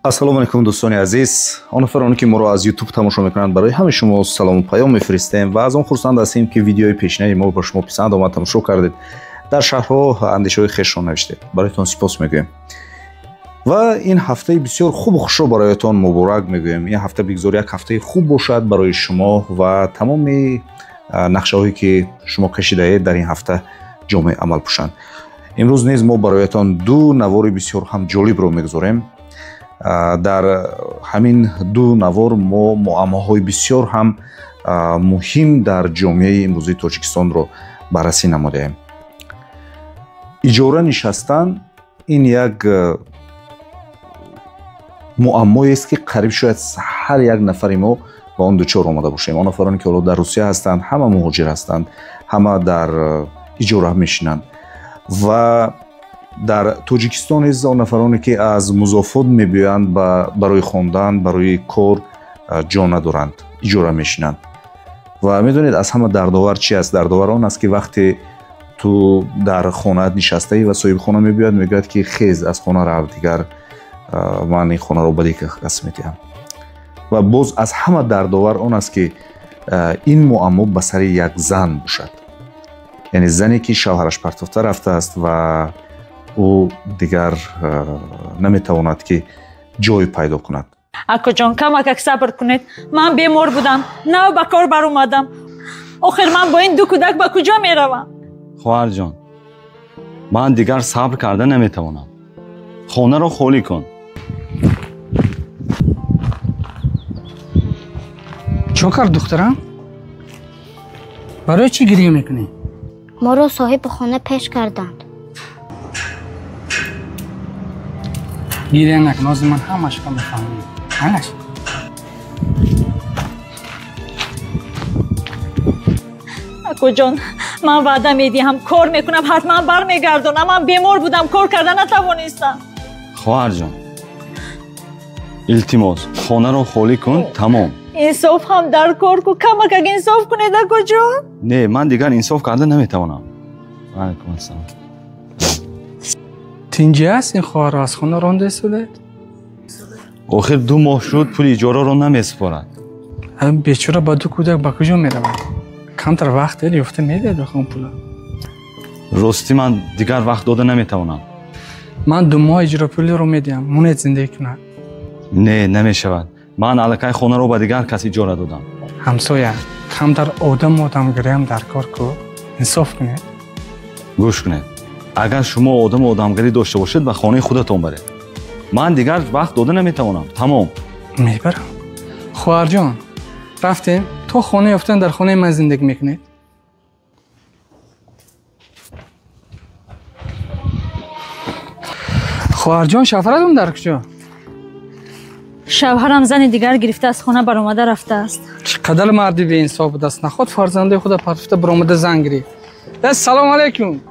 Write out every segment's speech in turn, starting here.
Ассалому алайкум, дӯстони азиз. Он нафароне ки моро аз YouTube тамошо мекунанд, барои ҳамаи шумо салому паём мефиристем ва аз он хурсанд ҳастем, ки видеои пешинаи мо ба шумо писанд омад, тамошо кардед, дар шарҳҳо андешаҳои хешро навиштед. Бароятон сипос мегӯем ва ин ҳафтаи бисёр хубу хушро бароятон муборак мегӯем. Ин ҳафта бигзор як ҳафтаи хуб бошад барои шумо ва тамоми нақшаҳое ки шумо кашидаед, дар ин ҳафта ҷомеи амал пӯшанд. Имрӯз низ мо бароятон ду навори бисёр ҳам ҷолибро мегузорем. Дар ҳамин ду навор мо муаммоҳои бисёр ҳам муҳим дар ҷомеаи имрӯзии Тоҷикистонро баррасӣ намудаем. Иҷора нишастан ин як муаммоест, ки қариб шояд ҳар як нафари мо ба он дучор омада бошем. Он нафароне ки ҳоло дар Русия ҳастанд, ҳама муҳоҷир ҳастанд, ҳама дар иҷора мешинанд ва дар Тоҷикистон низ он нафароне ки аз музофот мебиёянд, барои хондан, барои кор ҷо надоранд, иҷора мешинанд. Ва медонед, аз ҳама дардовар чи аст? Дардовар он аст, ки вақте ту дар хонаат нишастаӣ ва соҳибхона мебиёяд, мегӯяд, ки хез, аз хона рав, дигар ман ин хонаро ба дигар кас медиҳам. Ва боз аз ҳама дардовар он аст, ки ин муаммо ба сари як зан бошад, яъне зане ки шавҳараш партофта рафтааст ва ӯ дигар наметавонад, ки ҷой пайдо кунад. Акоҷон, камакак сабр кунед. Ман бемор будам, нав ба кор баромадам. Охир ман бо ин ду кӯдак ба куҷо меравам? Хоҳарҷон, ман дигар сабр карда наметавонам. Хонаро холӣ кун. Чо кард, духтарам? Барои чӣ гиря мекунӣ? Моро соҳиби хона пеш карданд. Гиря накун, ҳозир ман ҳамашро мефаҳмам. Ҳамаш. Акоҷон, ман ваъда медиҳам, кор мекунам, ҳатман бармегардонам. Ман бемор будам, кор карда натавонистам. Хоҳарҷон, илтимос, хонаро холӣ кун, тамом. Инсоф ҳам дар кор ку, камакак инсоф кунед, акоҷон. Не, ман дигар инсоф карда наметавонам. Алайкум ассалом. Тинҷӣ аст, ин хоҳарро аз хона ронда истодед? Охир 2 моҳ шуд, пули иҷораро намесупорад. Бечора ба ду кӯдак ба куҷо меравад? Камтар вақт дед, ёфта медиҳад охир он пула. Ростӣ, ман дигар вақт дода наметавонам. Ман 2 моҳ иҷорапулиро медиҳам, монед зиндагӣ кунад. Не, намешавад. Ман аллакай хонаро ба дигар кас иҷора додам. Ҳамсоя, камтар одаму одамгириам дар кор ку, инсоф кунед. Гӯш кунед, агар шумо одаму одамгирӣ дошта бошед, ба хонаи худатон баред. Ман дигар вақт дода наметавонам, тамом. Мебарам. Хоҳарҷон, рафтем, то хона ёфтан дар хонаи ман зиндагӣ мекунед. Хоҳарҷон, шавҳаратон дар куҷо? Шавҳарам зани дигар гирифта, аз хона баромада рафтааст. Чӣ қадар марди беинсоф будааст, наход фарзандаи худа партофта баромада зан гирифт. Ассалому алайкум.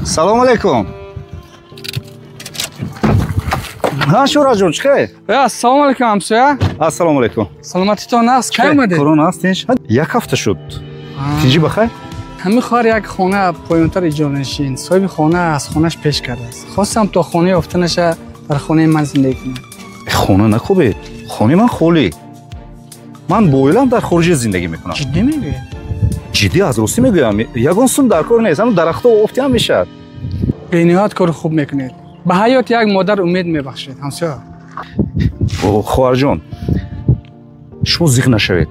Салому алайкум. Ҳа, Шӯраҷон, чӣ хел? Ассалому алайкум, ҳамсоя. Ассалому алайкум. Саломатитон аст? Кай омадед? Корона аст, тинч. Як ҳафта шуд. Тинҷӣ бахайр? Ҳамин хоҳар як хона поёнтар иҷоранишин. Соҳиби хона аз хонаш пеш кардааст. Хостам то хона ёфта наша, дар хонаи ман зиндагӣ кунад. Хона накӯбед, хонаи ман холӣ. Ман бо оилам дар хориҷа зиндагӣ мекунам. Ҷиддӣ мегӯед? Ҷиддӣ, аз ростӣ мегӯям. Ягон сум дар кор нест, ҳамн дарахтҳо офти ҳам мешавад. Бениҳоят кори хуб мекунед. Ба ҳаёт як модар умед мебахшед, ҳамсоя. Хоҳарҷон, шумо зиқ нашавед.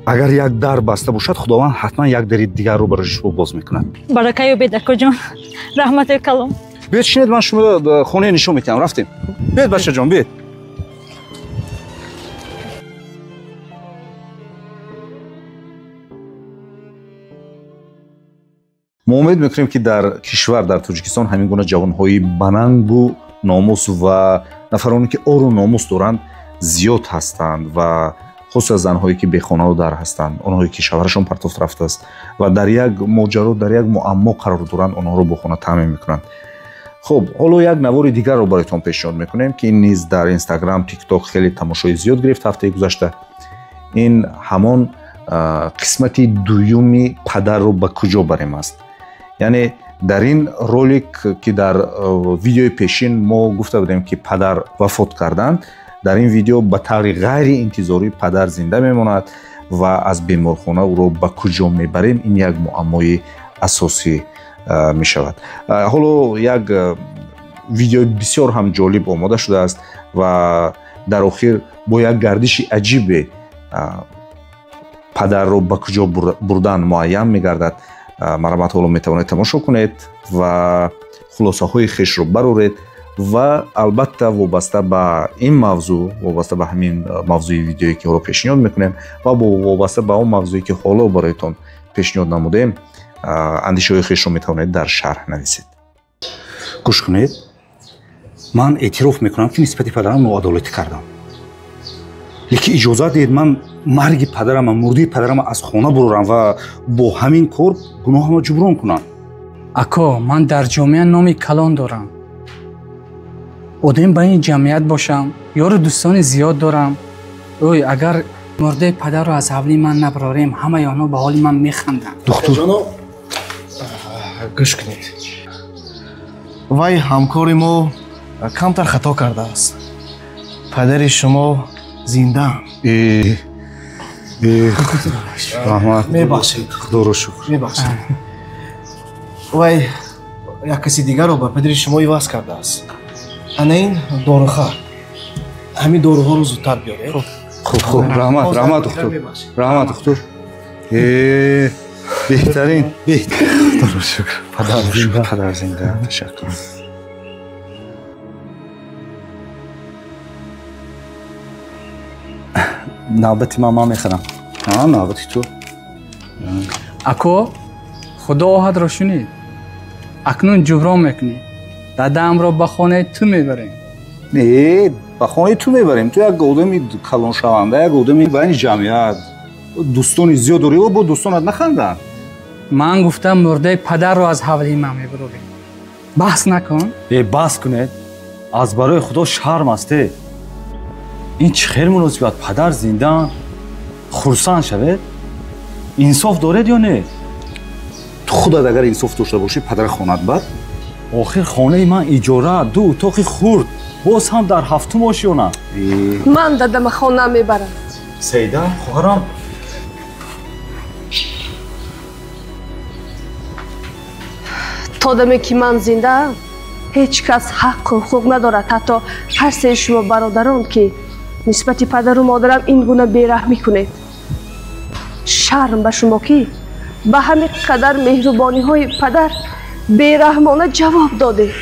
Агар як дар баста бошад, Худованд ҳатман як дари дигарро барои шумо боз мекунад. Барака ёбед, акоҷон. Раҳмати калом. Биёед шинед, ман шуморо хонае нишон медиҳам. Рафтем. Биёед, бачаҷон, биёед. Мо умед мекунем, ки дар кишвар, дар Тоҷикистон, ҳамин гуна ҷавонҳои банангу номус ва нафароне ки ору номус доранд, зиёд ҳастанд ва хусусан занҳое ки бехонаву дар ҳастанд, онҳое ки шавҳарашон партофт рафтааст ва дар як моҷаро, дар як муаммо қарор доранд, онҳоро бо хона таъмин мекунанд. Хуб, ҳоло як навори дигарро бароятон пешниҳод мекунем, ки ин низ дар Инстаграм, Тикток хеле тамошои зиёд гирифт ҳафтаи гузашта. Ин ҳамон қисмати дуюми падарро ба куҷо барем аст. Яъне Дар ин ролик, ки дар видеои пешин мо гуфта будем, ки падар вафот карданд, дар ин видео ба таври ғайриинтизорӣ падар зинда мемонад ва аз беморхона ӯро ба куҷо мебарем, ин як муаммои асосӣ мешавад. Ҳоло як видеои бисёр ҳам ҷолиб омода шудааст ва дар охир бо як гардиши аҷибе падарро ба куҷо бурдан муайян мегардад. Марҳамат, ҳоло метавонед тамошо кунед ва хулосаҳои хешро бароред ва албатта вобаста ба ин мавзӯъ, вобаста ба ҳамин мавзӯи видеое, ки ҳоло пешниҳод мекунем ва вобаста ба он мавзӯе, ки ҳоло бароятон пешниҳод намудем, андешаҳои хешро метавонед дар шарҳ нависед. Гӯш кунед, ман эътироф мекунам, ки нисбати падарам ноадолатӣ кардам, лекин иҷозат диҳед ман марги падарама, мурдии падарама аз хона бурорам ва бо ҳамин кор гуноҳамро ҷуброн кунам. Ако, ман дар ҷомеа номи калон дорам, одам ба ин ҷамъият бошам, ёру дӯстони зиёд дорам. Ой, агар мурдаи падарро аз ҳавлии ман набарорем, ҳамаи онҳо ба ҳоли ман механданд. Духтурҷоно, гӯш кунед, вай ҳамкори мо камтар хато кардааст. Падари шумо зиндаам. Раҳмат, мебахшед. Худоро шукр, мебахшед. Вай як каси дигарро ба падари шумо иваз кардааст. Ана ин доруха, ҳамин доруҳоро зудтар биёред. Хуб, хуб, раҳмат, раҳмат, духтур, раҳмат, духтур. Беҳтарин, худоро шукр, падар зинда, падар зинда. Ташаккур. Навбати ман мехӯрам. Навбати ту. Ако, худо оҳадро шунид. Акнун ҷуброн мекунӣ. Дадаамро ба хонаи ту мебарем. Не, ба хонаи ту мебарем. Ту як одами калоншаванда, як одами байни ҷамъият, дӯстони зиёд дорӣ, бо дӯстонат наханданд. Ман гуфтам мурдаи падарро аз ҳавлии ман мебарорем. Баҳс накун. Баҳс кунед, аз барои худо шарм аст. Ин чӣ хел муносибат? Падар зиндаанд, хурсанд шавед. Инсоф доред ё не? Ту худат агар инсоф дошта бошӣ, падара хонат бар. Охир хонаи ман иҷора, ду утоқи хурд, боз ҳам дар ҳафтум ошёна. Ман дадама хона мебарам. Саида, хоҳарам. То даме ки ман зиндаам, ҳеҷ кас ҳаққу ҳуқуқ надорад, ҳатто ҳар сеи шумо бародарон, ки нисбати падару модарам ин гуна бераҳмӣ кунед. Шарм ба шумо, ки ба ҳамин қадар меҳрубониҳои падар бераҳмона ҷавоб додед.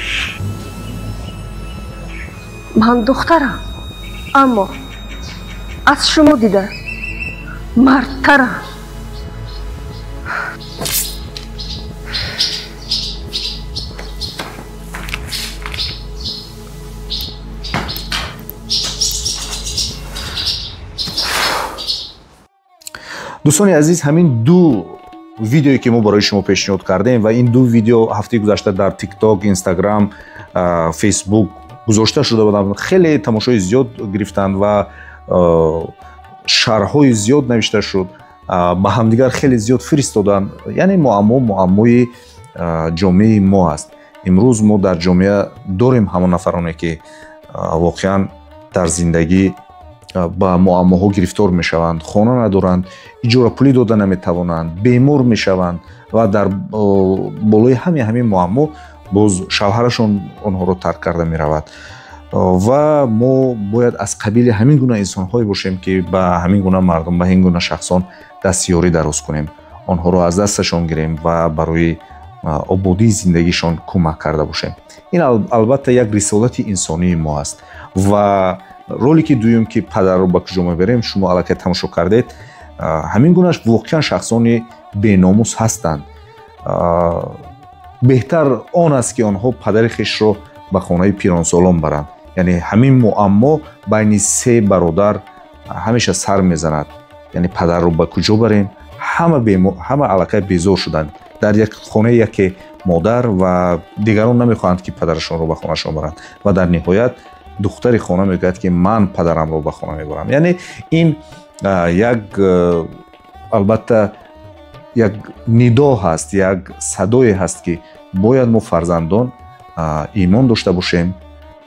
Ман духтарам, аммо аз шумо дида мардтарам. Дӯстони азиз, ҳамин ду видеое, ки мо барои шумо пешниҳод кардем ва ин ду видео ҳафтаи гузашта дар TikTok, Instagram, Facebook гузошта шуда буданд, хеле тамошои зиёд гирифтанд ва шарҳҳои зиёд навишта шуд, ба ҳамдигар хеле зиёд фиристоданд. Яъне муаммо муаммои ҷомеаи мо аст. Имрӯз мо дар ҷомеа дорем ҳамон нафароне, ки воқеан дар зиндагӣ ба муаммоҳо гирифтор мешаванд, хона надоранд, иҷорапулӣ дода наметавонанд, бемор мешаванд ва дар болои ҳамин муаммо боз шавҳарашон онҳоро тарк карда меравад. Ва мо бояд аз қабили ҳамин гуна инсонҳое бошем, ки ба ҳамин гуна мардум, ба ҳамин гуна шахсон дастёрӣ дароз кунем, онҳоро аз дасташон гирем ва барои ободии зиндагишон кӯмак карда бошем. Ин албатта як рисолати инсонии мо аст. Ва ролики дуюм, ки падарро ба куҷо мебарем, шумо аллакай тамошо кардед, ҳамин гунаш воқеан шахсони беномус ҳастанд. Беҳтар он аст, ки онҳо падари хешро ба хонаи пиронсолон баранд. Яъне ҳамин муаммо байни се бародар ҳамеша сар мезанад. Яъне падарро ба куҷо барем? Ҳама аллакай безор шуданд. Дар як хонаи яке модар ва дигарон намехоҳанд, ки падарашонро ба хонаашон баранд ва дар ниҳоят духтари хона мегӯяд, ки ман падарамро ба хона мебарам. Яъне ин як албатта Як нидо ҳаст, як садое ҳаст, ки бояд мо фарзандон имон дошта бошем,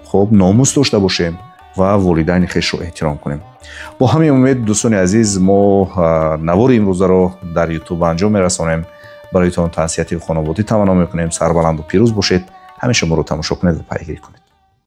хуб, номус дошта бошем ва волидайни хешро эҳтиром кунем. Бо ҳамин умед, дӯстони азиз, мо навори имрӯзаро дар Ютуб ба анҷом мерасонем. Бароитон тансиҳатию хонободӣ таманно мекунем. Сарбаланду пирӯз бошед. Ҳамеша моро тамошо кунед ва пайгирӣ кунед.